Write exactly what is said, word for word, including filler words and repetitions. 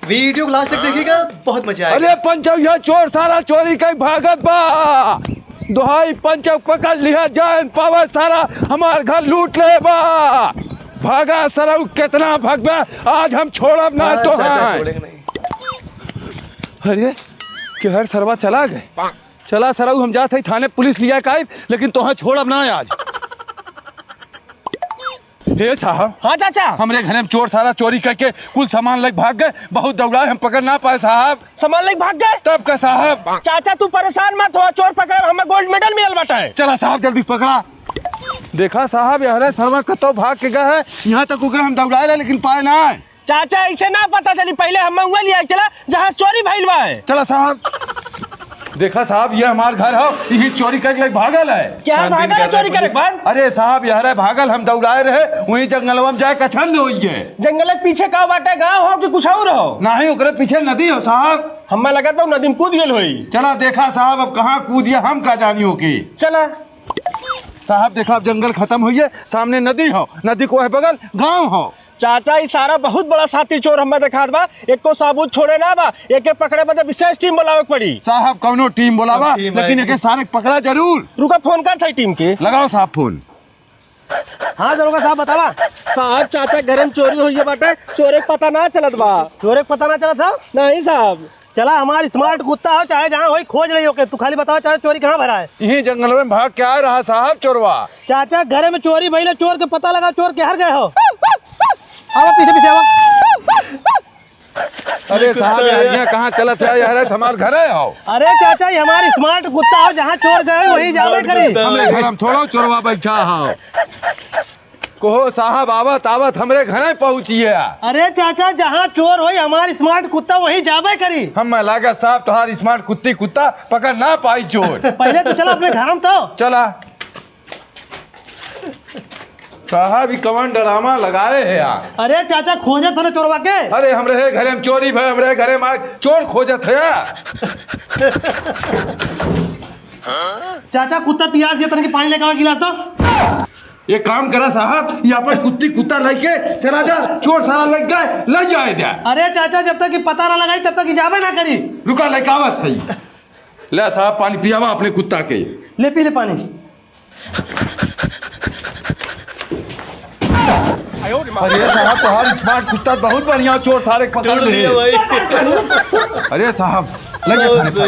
वीडियो को लास्ट तक देखिएगा, बहुत मजा आएगा। अरे पंचऊ, यह चोर सारा चोरी कइ भागत बा। दोहाई पंचऊ, पकड़ लिहा जाए, पावा सारा हमार घर लूट ले बा। भागा सरऊ, कितना भगबे, आज हम छोड़ब ना हाँ, तो चाचा, हाँ। छोड़ेंगे नहीं। अरे, केहर सरवा चला गए। चला सरऊ, हम जात हई थाने, पुलिस लिया के आइब, लेकिन तोहे छोड़ब ना आज। हे साहब। हाँ चाचा। हमरे घरे में चोर सारा चोरी कइके कुल सामान लइके भाग गए, बहुत दौड़ाए, हम पकड़ ना पाए साहब। सामान लइके भाग गए? तब का साहब। चाचा तू परेशान मत हो, चोर पकड़े में हमें गोल्ड मेडल मिलल बाटे। चला साहब जल्दी पकड़ा। देखा साहब, यहरे सरवा कतौ भाग के गए है, यहाँ तक ओके हम दौड़ाए रहे लेकिन पाए ना। चाचा, ऐसे ना पता चली, पहिले हमें उहे लिया चला, जहाँ चोरी भइल बा। चला साहब। देखा साहब, ये हमार घर हौ, यही चोरी कइके भागल है। का छानबीन भागल है कर रहे चोरी करे पुलिस। बाद? अरे साहब, यहरे भागल, हम दौड़ाए रहे, वहीं जंगलवा में जाए कछन होइए। जंगल के पीछे का बाटे, गाँव हौ कि कुछ और हौ? नाही, ओकरे पीछे नदी हौ साहब। हमें लगत बा नदी में कूद गेल होई। चला देखा साहब, अब कहाँ कूदिया, हम का जानी ओके। चला। साहब देखा, अब जंगल खतम होइए, सामने नदी हौ, नदी के ओह बगल गाँव हौ। चाचा, ई सारा बहुत बड़ा साथी चोर हमें देखात बा। एको साबूत छोड़े ना बा। एके पकड़े बदे विशेष टीम बुलावे के पड़ी। साहब, कौनो टीम बुलावा, अब टीम लेकिन आएगी। एके सारे के पकड़ा जरूर। रुका, फोन करत हई टीम के। लगाओ साहब फोन। हाँ दरोगा साहब, बतावा। साहब, चाचा घरे में चोरी होइए बाटे, चोरे के पता ना चलत बा। चोरे के पता ना चलत है? नहीं साहब। चला, हमार स्मार्ट कुत्ता हो, चाहे जहाँ होई, खोज लेई ओके। तू खाली बतावा, चाचा, चोरी कहाँ भरा है? यही जंगल में भाग के आए रहा साहब चोरवा। चाचा, घरे में चोरी भइले, चोर के पता लगा, चोर केहर गए हो। आवा पीछे, पीछे आवा। अरे साहब, यार, यहाँ कहाँ चलत है यार? हमार घरे हो। अरे चाचा, ये हमार स्मार्ट कुत्ता हो, जहाँ चोर गए वही जावे करी। हमरे घर में थोड़ा चोरवा बैठा हो। कहो साहब, आवत आवत हमरे घरे पहुँचिए। अरे चाचा, जहाँ चोर होई, हमार स्मार्ट कुत्ता वही जाबे करी। हमें लागत साहब, तोहार स्मार्ट कुत्ती कुत्ता पकड़ ना पाई चोर। पहिले तू चला अपने घर में तो। चला। साहब, ई कवन ड्रामा लगाए है यार? अरे चाचा, खोजत है ना चोरवा के। अरे, हमरे घरे में चोरी भय, हमरे घरे में आज चोर खोजत है यार। चाचा, कुत्ता पियास दिया, तनके पानी लेके आवा गिलास तो। एक काम करा साहब, ये अपन कुत्ती कुत्ता लेके चला जा, चोर सारा लग गए, ले जाए जा। अरे चाचा, जब तक ये पता ना लगाई, तब तक ये जाबे ना करी। रुका, लेके आवत है। ले साहब, पानी पियावा अपने कुत्ता के। ले पी ले पानी। अरे साहब, तोहार स्मार्ट कुत्ता बहुत बढ़िया, चोर सारे पकड़ ले। अरे साहब, लगे थाने।